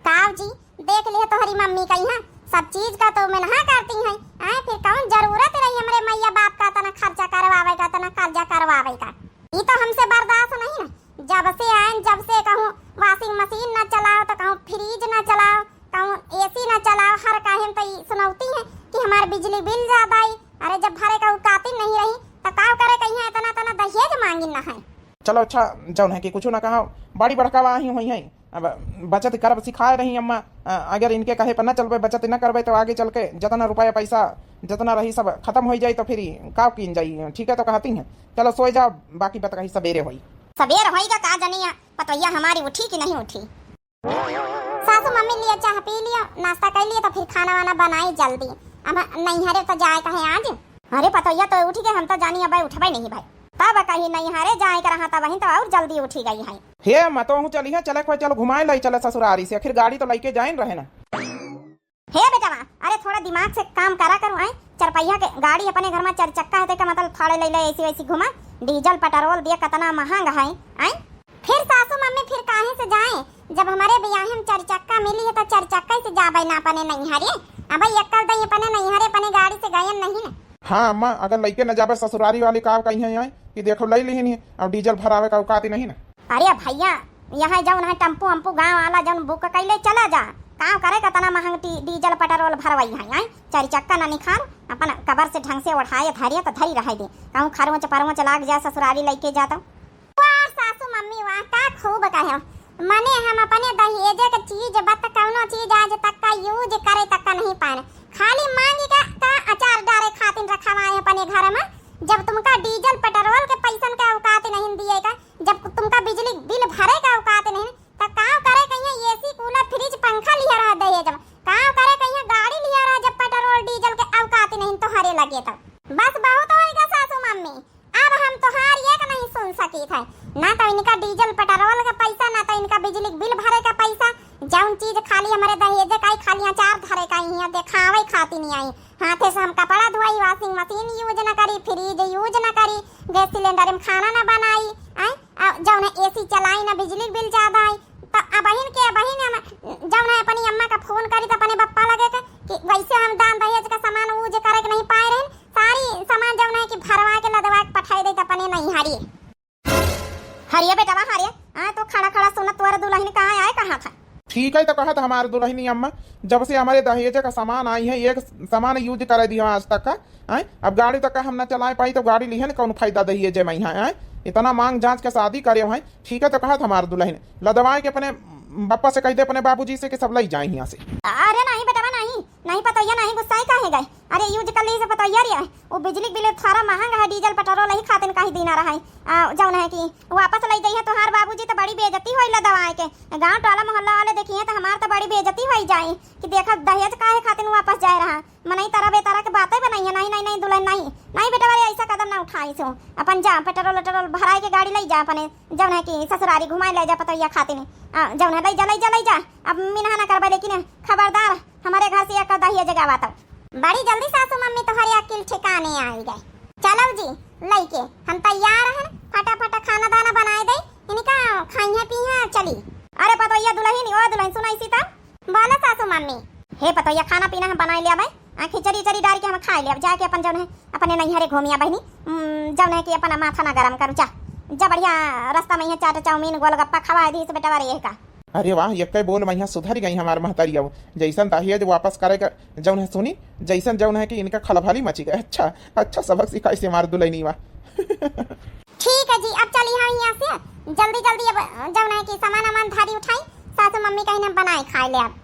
काव जी, देख लिहे तोहरी मम्मी का यहाँ सब चीज का तो मिनहा करती हैं, आए फिर कौन जरूरत रही हमरे मैया बाप का इतना खर्चा करवावे का, इतना कर्जा करवावे का? ई तो हमसे बर्दाश्त नहीं ना। जब से आयन, जब से कहूँ washing machine ना चलाओ, तो कहूँ fridge ना चलाओ, कहूँ AC ना चलाओ, हर काहे में तो ई सुनौती है कि हमार बिजली बिल ज्यादा आई। अरे, जब भरे का औकात ही नहीं रही, तो का करे कहिया इतना, इतना दहेज मांगिन ना है। चलो अच्छा, जौन है कि कुछ ना कहा, बड़ी बड़का वाही हुई है। अब बचत करब सिखाए रही अम्मा, अ, अगर इनके कहे पर ना चलबे, बचत ना करबे, तो आगे चल के जितना रुपया पैसा जितना रही सब खत्म हो जाई, तो फिर ई का कीन जाई? ठीक है, तो कहती हैं, चलो सोए जाओ, बाकी बात कही सबेरे होई। सबेर होई का, का जनिया पतोहिया हमारी उठी कि नहीं उठी। सासू मम्मी लिए चाह पी लियो, नाश्ता कर लियो, तो फिर खाना वाना बनाई जल्दी। अब नैहरे तो जाए का है आज। अरे पतोहिया तो उठी के, हम तो जानी अब उठबे नहीं भाई। तब कही नैहरे जाए के रहा, तब वहीं तो और जल्दी उठी गई है। हे अम्मा, तो हूँ चली है, चले कोई, चलो घुमाए लाई चले ससुरारी से, आखिर गाड़ी तो लेके जाइन रहे ना। हे बेटवा, अरे थोड़ा दिमाग से काम करा करू, आए? चार पहिया के गाड़ी अपने घर में चार चक्का है, तेका मतलब थोड़े ले ले ऐसी वैसी घुमा, डीजल पेट्रोल दिए कितना महंग है, आए? फिर सासू मम्मी फिर काहे से जाए? जब हमारे बियाहे में चार चक्का मिली है तो चार चक्का से जाबे ना अपने नैहरे। अब अक्कल दई अपने नैहरे अपने गाड़ी से गयन नहीं ना। हाँ अम्मा, अगर लइके न जाबे ससुरारी वाली का कहिहैं आए कि देखो लइ लिहिन ही, अब डीजल भरावे का औकात ही नहीं ना। अरे भइया, यहाँ जउन है टेम्पू अम्पू गाँव वाला जउन बुक कइले चला जा, का करे का तना महँग टी-, डीजल पेट्रोल भरवइहैं, आए चारि चक्का न निखार, अपन कबर से ढंग से ओढ़ाए धरिया त धरी रहे दे, कहूँ खरोंच परोंच लाग जाए ससुरारी लइके जा तो। वाह सासू मम्मी वाह, का खूब कहे। मने हम अपने दहेजे के चीज बत कउनो चीज आज तक का use करे तक का नहीं पाएन। खाली मांगी का, का अचार डारे खातिन रखवाए अपने घर में। जब तुमका डीजल पेट्रोल के पैसन के औकात नहीं दिए का, जब तुमका बिजली बिल भरे का औकात नहीं, त का करे कहिया AC कूलर फ्रिज पंखा लिया रहा दहेज में, का करे कहिया गाड़ी लिया रहा जब पेट्रोल डीजल के औकात नहीं तोहरे लगे तो। बस बहुत होइगा सासू मम्मी। अब हम तोहार एक नहीं सुन सकीत है, ना तो इनका डीजल पेट्रोल का पैसा, ना तो इनका बिजली बिल भरे का पैसा। जउन चीज खाली हमरे दहेजे का आई, खाली अचार धरे का आई, हियाँ देखावे खातिर नहीं आई। हाथे से हम कपड़ा धोई, washing machine use न करी, fridge use न करी, gas cylinder में खाना न बनाई, आय, आ, जउन है AC चलाई न बिजली बिल ज्यादा आई। त अबहिन के अबहिन हम जउन है अपनी अम्मा का फोन करी त अपने बप्पा लगे के कि वैसे हम दान दहेज का सामान use करे के नहीं पाए रहन, सारी सामान जउन है कि भरवा के लदवा के पठाई दे त अपने नैहरी। हरिया बेटवा हरिया, आ तो खड़ा खड़ा सुनत तोर दुलहिन कहाँ आए कहाँ था? ठीक है तो कहत हमार दुलहिनी अम्मा, जब से हमरे दहेज का सामान आई है एक सामान use करे दिया आज तक का, आय? अब गाड़ी तक हम न चलाए पाई तो गाड़ी लिहे न कौन फायदा दहिए जे मैं है, आय? इतना मांग जांच के शादी करे हैं, ठीक है तो कहत हमार दुलहिन लदवाए के अपने बप्पा से कह दे अपने बाबूजी से कि सब लई जाए यहाँ से। अरे नहीं बेटवा नहीं, नहीं पतोहिया नहीं गुस्साई काहे गए? अरे use कर ली से पतोहिया रे, वो बिजली बिल थोड़ा महंगा है, डीजल पेट्रोल ही खातिन कहीं दीना रहा है, आ, जौन है कि वापस लई जाइए तोहार बाबूजी तो बड़ी बेइज्जती होई लदवाए के, गांव टोला मोहल्ला वाले देखिए तो हमार तो बड़ी बेइज्जती होई जाए कि देखा दहेज काहे खातिन वापस जाए रहा। मनई तरह बेतरह के बातें बनाइए, नहीं, नहीं, नहीं, दुलहिन, नहीं, नहीं बेटवा रे, ऐसा कदम ना उठाई सो। अपन जा, पेट्रोल वेट्रोल भराए के गाड़ी लई जा, अपने जौन है कि ससुरारी घुमाए ले जा, पतोहिया खातिन, आ, जौन है लई जा, लई जा, लई जा। अब मिनहा ना करबे, लेकिन खबरदार, हमरे घर से एक दहिया जगावा तो। बड़ी जल्दी सासू मम्मी तोहरे अकिल ठिकाने आई गए। चलो जी, लइके हम तैयार हन, फटाफट खाना दाना बनाए दे, इनका खाइए पीहे चली। अरे पतोहिया दुलहिन, ओ दुलहिन, सुनाई सीता, बोला सासू मम्मी। हे पतोहिया, खाना पीना हम बनाए लिया भाई, आ खिचड़ी उचड़ी डाल के हम खाए लिया, जाके अपन जौन है अपने नैहरे घूमिया बहिनी, उम, जौन है कि अपना माथा ना गरम करू, जा, जा बढ़िया रास्ता में यहाँ चाट चाउमीन गोलगप्पा खवाए दी से बेटवा रे का। अरे वाह, यक्के बोल में यहाँ सुधर गई हमार महतरिया, जैसन दहेज वापस करे का जौन है सुनी, जैसन जौन है कि इनका खलबली मची गए। अच्छा, अच्छा सबक सिखाई से हमार दुलहिनी वाह। ठीक है जी, अब चली हाँ यहाँ से, जल्दी जल्दी अब जौन है कि सामान वामान धारी उठाई, सासू मम्मी कहीं हम बनाए खाए ले अब।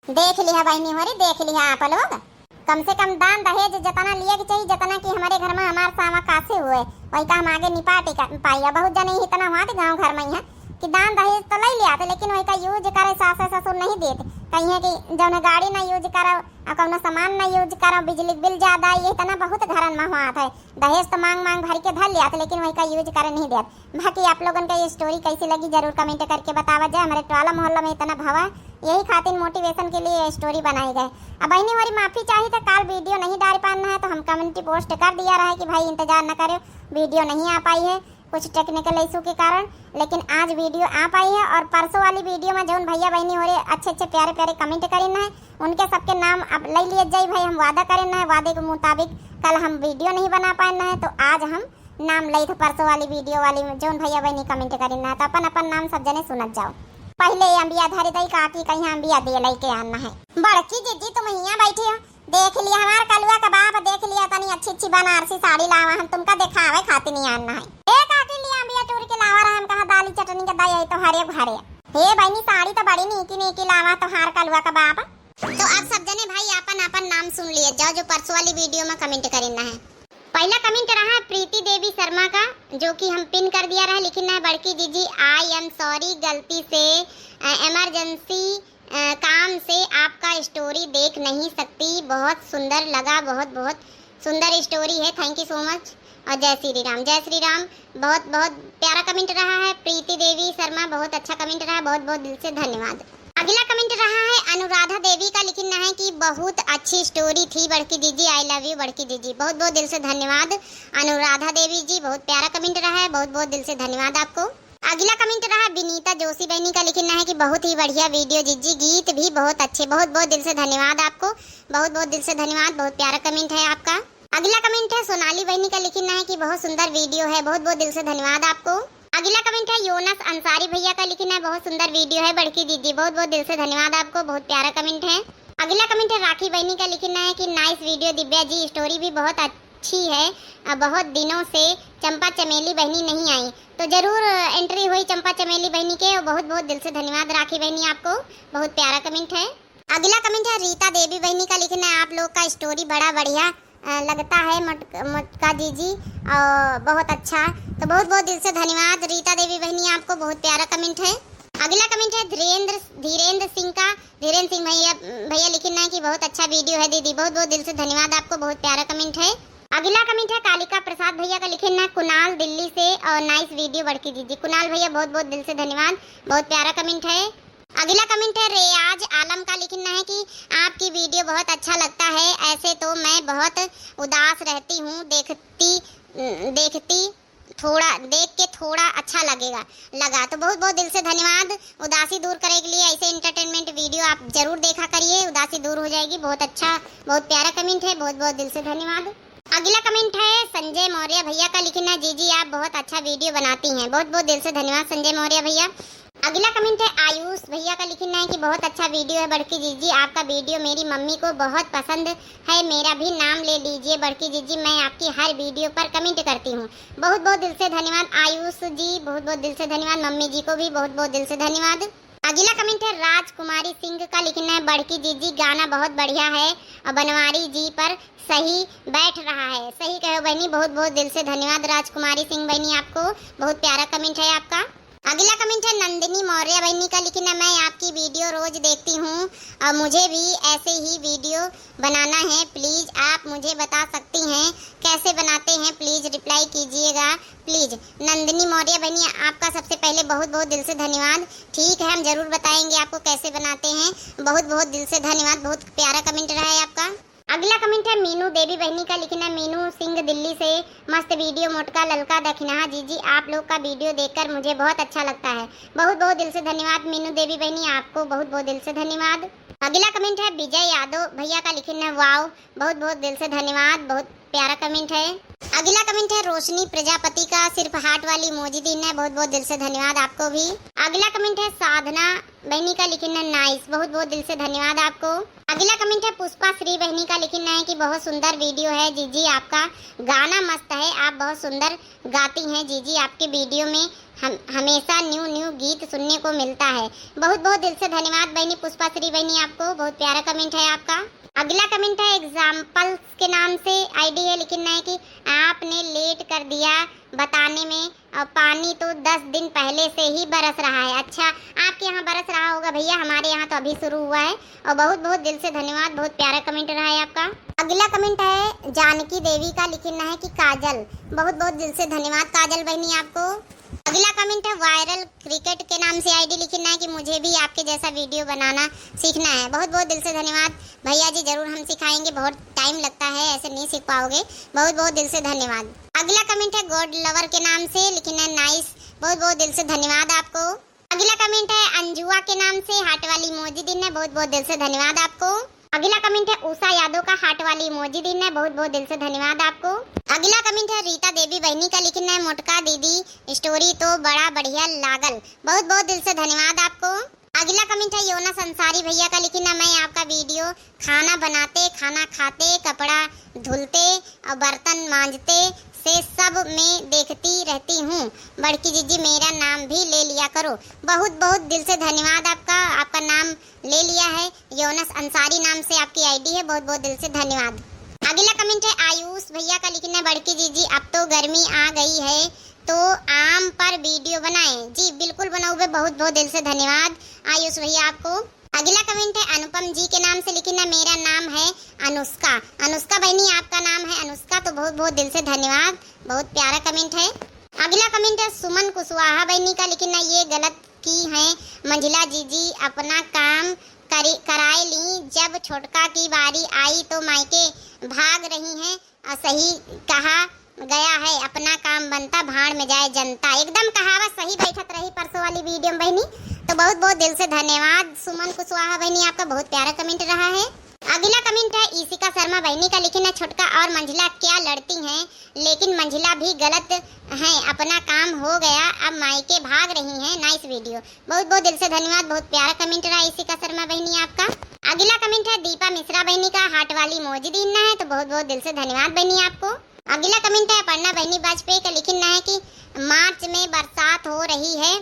देख लिहा बहिनी हो रे, देख लिहा आप लोग, कम से कम दान दहेज जितना लिए के चाहिए, जितना कि हमारे घर में हमार सावा कासे हुए, वही का हम आगे निपाटी का पाइया। बहुत जने ही इतना हुआ थे गाँव घर में यहाँ कि दान दहेज तो ले लिया थे, लेकिन वही का use करे सास ससुर नहीं देते, कहीं है कि जौन गाड़ी ना use करो और कौनो सामान ना use करो, बिजली बिल ज्यादा आई, ये इतना बहुत घरन में हुआ था। दहेज तो मांग मांग भर के धर लिया था, लेकिन वही का use करे नहीं देत। बाकी आप लोगन का ये story कैसी लगी, जरूर comment करके बतावा जाए। हमारे टोला मोहल्ला में इतना भवा, यही खातिर motivation के लिए ये story बनाई गए। अब बहिनी हमारी माफी चाही तो काल video नहीं डाल पाना है, तो हम comment post कर दिया रहा है कि भाई इंतजार न करो, video नहीं आ पाई है कुछ technical issue के कारण, लेकिन आज video आ पाई है। और परसों वाली video में जौन भैया बहिनी हो रहे अच्छे अच्छे प्यारे प्यारे comment करीन है, उनके सबके नाम अब ले लिए जाई भाई। हम वादा करें ना है, वादे के मुताबिक कल हम video नहीं बना पाए ना है, तो आज हम नाम लई थे परसों वाली video वाली में, जौन भैया बहिनी comment करीन ना, तो अपन अपन नाम सब जने सुनत जाओ। पहले ये अम्बिया धरे दई काकी कहीं अम्बिया दे लई के आना है। बड़की जीजी तुम हियाँ बैठी हो, देख लिया हमार कलुआ का बाप, देख लिया तनी अच्छी अच्छी बनारसी साड़ी लावा, हम तुमका देखावे खातिर नहीं आना है। ए काकी लिया अम्बिया टूर के लावा रहा, हम कहा दाली चटनी के दई है तो हरे भरे। हे बहिनी साड़ी तो बड़ी नीकी नीकी लावा तोहार कलुआ का बाप। तो आप सब जने भाई आपन आपन नाम सुन लिए जाओ जो परसों वाली video में comment करीन ना है। पहला comment रहा है प्रीति देवी शर्मा का, जो कि हम pin कर दिया रहा, लेकिन ना बड़की जीजी I am sorry, गलती से, अ, emergency, अ, काम से आपका story देख नहीं सकती। बहुत सुंदर लगा, बहुत बहुत सुंदर story है, thank you so much। और जय श्री राम, जय श्री राम। बहुत बहुत प्यारा comment रहा है प्रीति देवी शर्मा, बहुत अच्छा comment रहा, बहुत बहुत दिल से धन्यवाद। अगला comment रहा है अनुराधा देवी का, लिखना है कि बहुत अच्छी story थी बड़की जीजी, I love you बड़की जीजी। बहुत बहुत दिल से धन्यवाद अनुराधा देवी जी, बहुत प्यारा comment रहा है, बहुत बहुत दिल से धन्यवाद आपको। अगला कमेंट रहा विनीता जोशी बहनी का, लिखना है कि बहुत ही बढ़िया वीडियो जीजी, गीत भी बहुत अच्छे। बहुत बहुत दिल से धन्यवाद आपको, बहुत बहुत दिल से धन्यवाद, बहुत प्यारा कमेंट है आपका। अगला कमेंट है सोनाली बहनी का, लिखना है कि बहुत सुंदर वीडियो है। बहुत बहुत दिल से धन्यवाद आपको। अगला कमेंट है योनस अंसारी भैया का, लिखना है बहुत सुंदर वीडियो है बड़की दीदी। बहुत बहुत दिल से धन्यवाद आपको, बहुत प्यारा कमेंट है। अगला कमेंट है राखी बहनी का, लिखना है कि नाइस वीडियो दिव्या जी, स्टोरी भी बहुत अच्छी है। अ, बहुत दिनों से चंपा चमेली बहनी नहीं आई, तो जरूर एंट्री हुई चंपा चमेली बहनी के। और बहुत बहुत दिल से धन्यवाद राखी बहनी आपको, बहुत प्यारा कमेंट है। अगला कमेंट है रीता देवी बहनी का, लिखना है आप लोग का स्टोरी बड़ा बढ़िया अ, लगता है मट-, मटका जीजी, और बहुत अच्छा। तो बहुत बहुत दिल से धन्यवाद रीता देवी बहनी आपको, बहुत प्यारा कमेंट है। अगला कमेंट है धीरेंद्र, धीरेंद्र सिंह का। धीरेंद्र सिंह भैया, भैया लिखना है कि बहुत अच्छा वीडियो है दीदी, बहुत बहुत दिल से धन्यवाद आपको, बहुत प्यारा कमेंट है। अगला कमेंट है कालिका प्रसाद भैया का, लिखना है कुणाल दिल्ली से, और नाइस वीडियो बड़की दीदी। कुणाल भैया बहुत बहुत दिल से धन्यवाद, बहुत प्यारा कमेंट है। अगला कमेंट है रेयाज आलम का, लिखना है कि आपकी वीडियो बहुत अच्छा लगता है, ऐसे तो मैं बहुत उदास रहती हूँ, देखती, देखती थोड़ा, देख के थोड़ा अच्छा लगेगा, लगा। तो बहुत बहुत दिल से धन्यवाद उदासी दूर करे के लिए, ऐसे एंटरटेनमेंट वीडियो आप जरूर देखा करिए, उदासी दूर हो जाएगी। बहुत अच्छा, बहुत प्यारा कमेंट है, बहुत बहुत दिल से धन्यवाद। अगला कमेंट है संजय मौर्य भैया का, लिखना जीजी आप बहुत अच्छा वीडियो बनाती हैं। बहुत बहुत दिल से धन्यवाद संजय मौर्य भैया। अगला कमेंट है आयुष भैया का, लिखना है कि बहुत अच्छा वीडियो है बड़की जीजी, आपका वीडियो मेरी मम्मी को बहुत पसंद है, मेरा भी नाम ले लीजिए बड़की जीजी, मैं आपकी हर वीडियो पर कमेंट करती हूँ। बहुत बहुत दिल से धन्यवाद आयुष जी, बहुत बहुत दिल से धन्यवाद, मम्मी जी को भी बहुत बहुत दिल से धन्यवाद। अगला कमेंट है राजकुमारी सिंह का, लिखना है बड़की जीजी गाना बहुत बढ़िया है और बनवारी जी पर सही बैठ रहा है। सही कहो बहनी, बहुत बहुत दिल से धन्यवाद राजकुमारी सिंह बहनी आपको, बहुत प्यारा कमेंट है आपका। अगला कमेंट है नंदिनी मौर्य बहनी का, लिखना मैं आपकी वीडियो रोज देखती हूँ और मुझे भी ऐसे ही वीडियो बनाना है, प्लीज आप मुझे बता सकती हैं कैसे बनाते हैं, प्लीज रिप्लाई कीजिएगा प्लीज। नंदिनी मौर्य बहनी आपका सबसे पहले बहुत बहुत दिल से धन्यवाद। ठीक है, हम जरूर बताएंगे आपको कैसे बनाते हैं। बहुत बहुत दिल से धन्यवाद, बहुत प्यारा कमेंट रहा है आपका। अगला कमेंट है मीनू देवी बहनी का, लिखना है मीनू सिंह दिल्ली से, मस्त वीडियो मोटका ललका दखिनहा जीजी, आप लोग का वीडियो देखकर मुझे बहुत अच्छा लगता है। बहुत बहुत दिल से धन्यवाद मीनू देवी बहनी आपको, बहुत बहुत दिल से धन्यवाद। अगला कमेंट है विजय यादव भैया का, लिखना है वाओ, बहुत बहुत दिल से धन्यवाद, बहुत प्यारा कमेंट है। अगला कमेंट है रोशनी प्रजापति का, सिर्फ हार्ट वाली इमोजी दीन है, बहुत बहुत दिल से धन्यवाद आपको भी। अगला कमेंट है साधना बहनी का, लिखना है नाइस, बहुत बहुत दिल से धन्यवाद आपको। अगला कमेंट है पुष्पा श्री बहनी का, लिखना है कि बहुत सुंदर वीडियो है जीजी, आपका गाना मस्त है, आप बहुत सुंदर गाती हैं जीजी, आपके वीडियो में हम हमेशा न्यू न्यू गीत सुनने को मिलता है। बहुत बहुत दिल से धन्यवाद बहनी पुष्पा श्री बहनी आपको, बहुत प्यारा कमेंट है आपका। अगला कमेंट है एग्जाम्पल्स के नाम से आईडी है, लिखना है कि आपने लेट कर दिया बताने में, और पानी तो दस दिन पहले से ही बरस रहा है। अच्छा, आपके यहाँ बरस रहा होगा भैया, हमारे यहाँ तो अभी शुरू हुआ है। और बहुत बहुत दिल से धन्यवाद, बहुत प्यारा कमेंट रहा है आपका। अगला कमेंट है जानकी देवी का, लिखना है कि काजल। बहुत बहुत दिल से धन्यवाद काजल बहनी आपको। अगला कमेंट है वायरल क्रिकेट के नाम से आईडी, लिखना है कि मुझे भी आपके जैसा वीडियो बनाना सीखना है। बहुत बहुत दिल से धन्यवाद भैया जी, जरूर हम सिखाएंगे, बहुत टाइम लगता है, ऐसे नहीं सीख पाओगे। बहुत बहुत दिल से धन्यवाद। अगला कमेंट है गॉड लवर के नाम से, लिखना है नाइस। बहुत बहुत दिल से धन्यवाद आपको। अगला कमेंट है अंजुआ के नाम से, हार्ट वाली इमोजी दीन है, बहुत बहुत दिल से धन्यवाद आपको। अगला कमेंट है उषा यादव का, हार्ट वाली इमोजी दीन है, बहुत बहुत दिल से धन्यवाद आपको। अगला कमेंट है रीता देवी बहनी का, लिखना है मोटका दीदी स्टोरी तो बड़ा बढ़िया लागल, बहुत बहुत दिल से धन्यवाद आपको। अगला कमेंट है योनस अंसारी भैया का, लिखना मैं आपका वीडियो खाना बनाते, खाना खाते, कपड़ा धुलते और बर्तन मांजते से सब में देखती रहती हूँ। बड़की जीजी मेरा नाम भी ले लिया करो। बहुत बहुत दिल से धन्यवाद आपका, आपका नाम ले लिया है। योनस अंसारी नाम से आपकी आईडी है, बहुत बहुत दिल से धन्यवाद। अगला कमेंट है आयुष भैया का, लिखना बड़की जीजी अब तो गर्मी आ गई है तो आम पर वीडियो बनाएं। जी बिल्कुल बनाऊबे, बहुत बहुत दिल से धन्यवाद आयुष भैया आपको। अगला कमेंट है अनुपम जी के नाम से, लिखना मेरा नाम है अनुष्का। अनुष्का बहनी आपका नाम है अनुष्का, तो बहुत बहुत दिल से धन्यवाद, बहुत प्यारा कमेंट है। अगला कमेंट है सुमन कुशवाहा बहनी का, लिखना ये गलत की हैं मंझिला जीजी, अपना काम करी, कराए ली, जब छोटका की बारी आई तो मायके भाग रही हैं। और सही कहा गया है, अपना काम बनता, भाड़ में जाए जनता। एकदम कहावत सही बैठत रही परसों वाली वीडियो में बहिनी। तो बहुत बहुत दिल से धन्यवाद सुमन कुशवाहा बहिनी, आपका बहुत प्यारा कमेंट रहा है। अगला कमेंट है ईशिका शर्मा बहिनी का, लिखिन है, छोटका और मंझला क्या लड़ती हैं, लेकिन मंझला भी गलत हैं, अपना काम हो गया, अब मायके भाग रही हैं। नाइस वीडियो। बहुत बहुत दिल से धन्यवाद, बहुत प्यारा कमेंट रहा ईशिका शर्मा बहिनी आपका। अगला कमेंट है दीपा मिश्रा बहिनी का, हार्ट वाली emoji दीन है, तो बहुत बहुत दिल से धन्यवाद बहिनी आपको। अगला कमेंट है अपर्णा बहिनी वाजपेयी का, लिखिन है कि मार्च में बरसात हो रही है,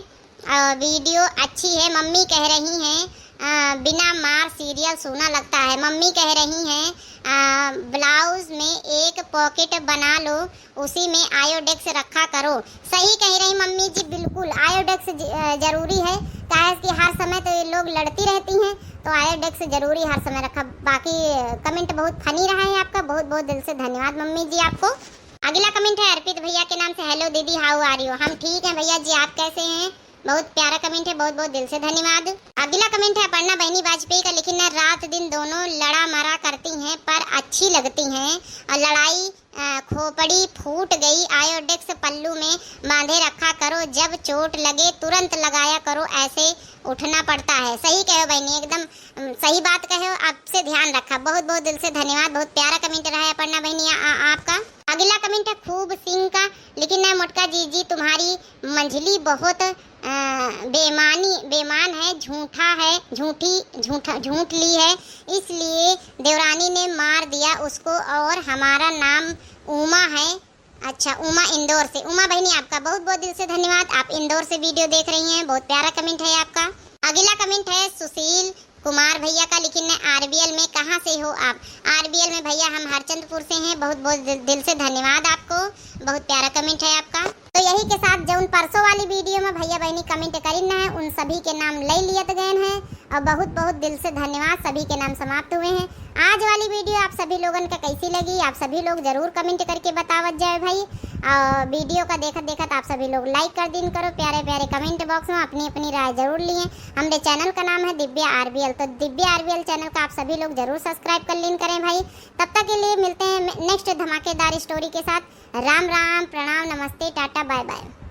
अ, वीडियो अच्छी है, मम्मी कह रही हैं, अ, बिना मार सीरियल सूना लगता है। मम्मी कह रही हैं, अ, ब्लाउज में एक पॉकेट बना लो, उसी में आयोडेक्स रखा करो। सही कह रही मम्मी जी, बिल्कुल आयोडेक्स ज-, अ, जरूरी है, काहे कि हर समय तो ये लोग लड़ती रहती हैं, तो आयोडेक्स जरूरी हर समय रखा। बाकी, अ, कमेंट बहुत फनी रहा है आपका, बहुत बहुत दिल से धन्यवाद मम्मी जी आपको। अगला कमेंट है अर्पित भैया के नाम से, हेलो दीदी, how are you? हम ठीक हैं भैया जी, आप कैसे हैं? बहुत प्यारा कमेंट है, बहुत बहुत दिल से धन्यवाद। अगला कमेंट है अपर्णा बहिनी वाजपेयी का, लिखिन है, रात दिन दोनों लड़ा मरा करती हैं पर अच्छी लगती हैं, और लड़ाई, अ, खोपड़ी फूट गई, आयोडेक्स पल्लू में बांधे रखा करो, जब चोट लगे तुरंत लगाया करो, ऐसे उठना पड़ता है। सही कहो बहिनी, एकदम, अम, सही बात कहो, आपसे ध्यान रखा। बहुत बहुत दिल से धन्यवाद, बहुत प्यारा कमेंट रहा है अपर्णा बहिनी आ, आ, आपका। अगला कमेंट है खूब सिंह का, लिखिन है, मोटका जीजी तुम्हारी मंझली बहुत, अ, बेमानी, बेमान है, झूठा है, झूठी, झूठा, झूठ ली है, इसलिए देवरानी ने मार दिया उसको, और हमारा नाम उमा है। अच्छा, उमा इंदौर से। उमा बहिनी, आपका बहुत बहुत दिल से धन्यवाद, आप इंदौर से वीडियो देख रही हैं, बहुत प्यारा कमेंट है आपका। अगला कमेंट है सुशील कुमार भैया का, लिखिन है, आरबीएल में कहाँ से हो आप? आरबीएल में भैया हम हरचंदपुर से हैं। बहुत बहुत दिल, दिल से धन्यवाद आपको, बहुत प्यारा कमेंट है आपका। तो यही के साथ जौन परसों वाली वीडियो में भैया बहिनी कमेंट करिन है, उन सभी के नाम ले लियत गए हैं, और बहुत बहुत दिल से धन्यवाद, सभी के नाम समाप्त हुए हैं। आज वाली वीडियो आप सभी लोगन का कैसी लगी, आप सभी लोग जरूर कमेंट करके बतावत जाए भाई। और वीडियो का देखत देखत आप सभी लोग लाइक कर दीन करो, प्यारे प्यारे कमेंट बॉक्स में अपनी अपनी राय जरूर लिए। हमरे चैनल का नाम है दिव्या आरबीएल, तो दिव्या आरबीएल चैनल का आप सभी लोग जरूर सब्सक्राइब कर लीन करें भाई। तब तक के लिए मिलते हैं नेक्स्ट धमाकेदार स्टोरी के साथ। राम राम, प्रणाम, नमस्ते, टाटा, बाय बाय।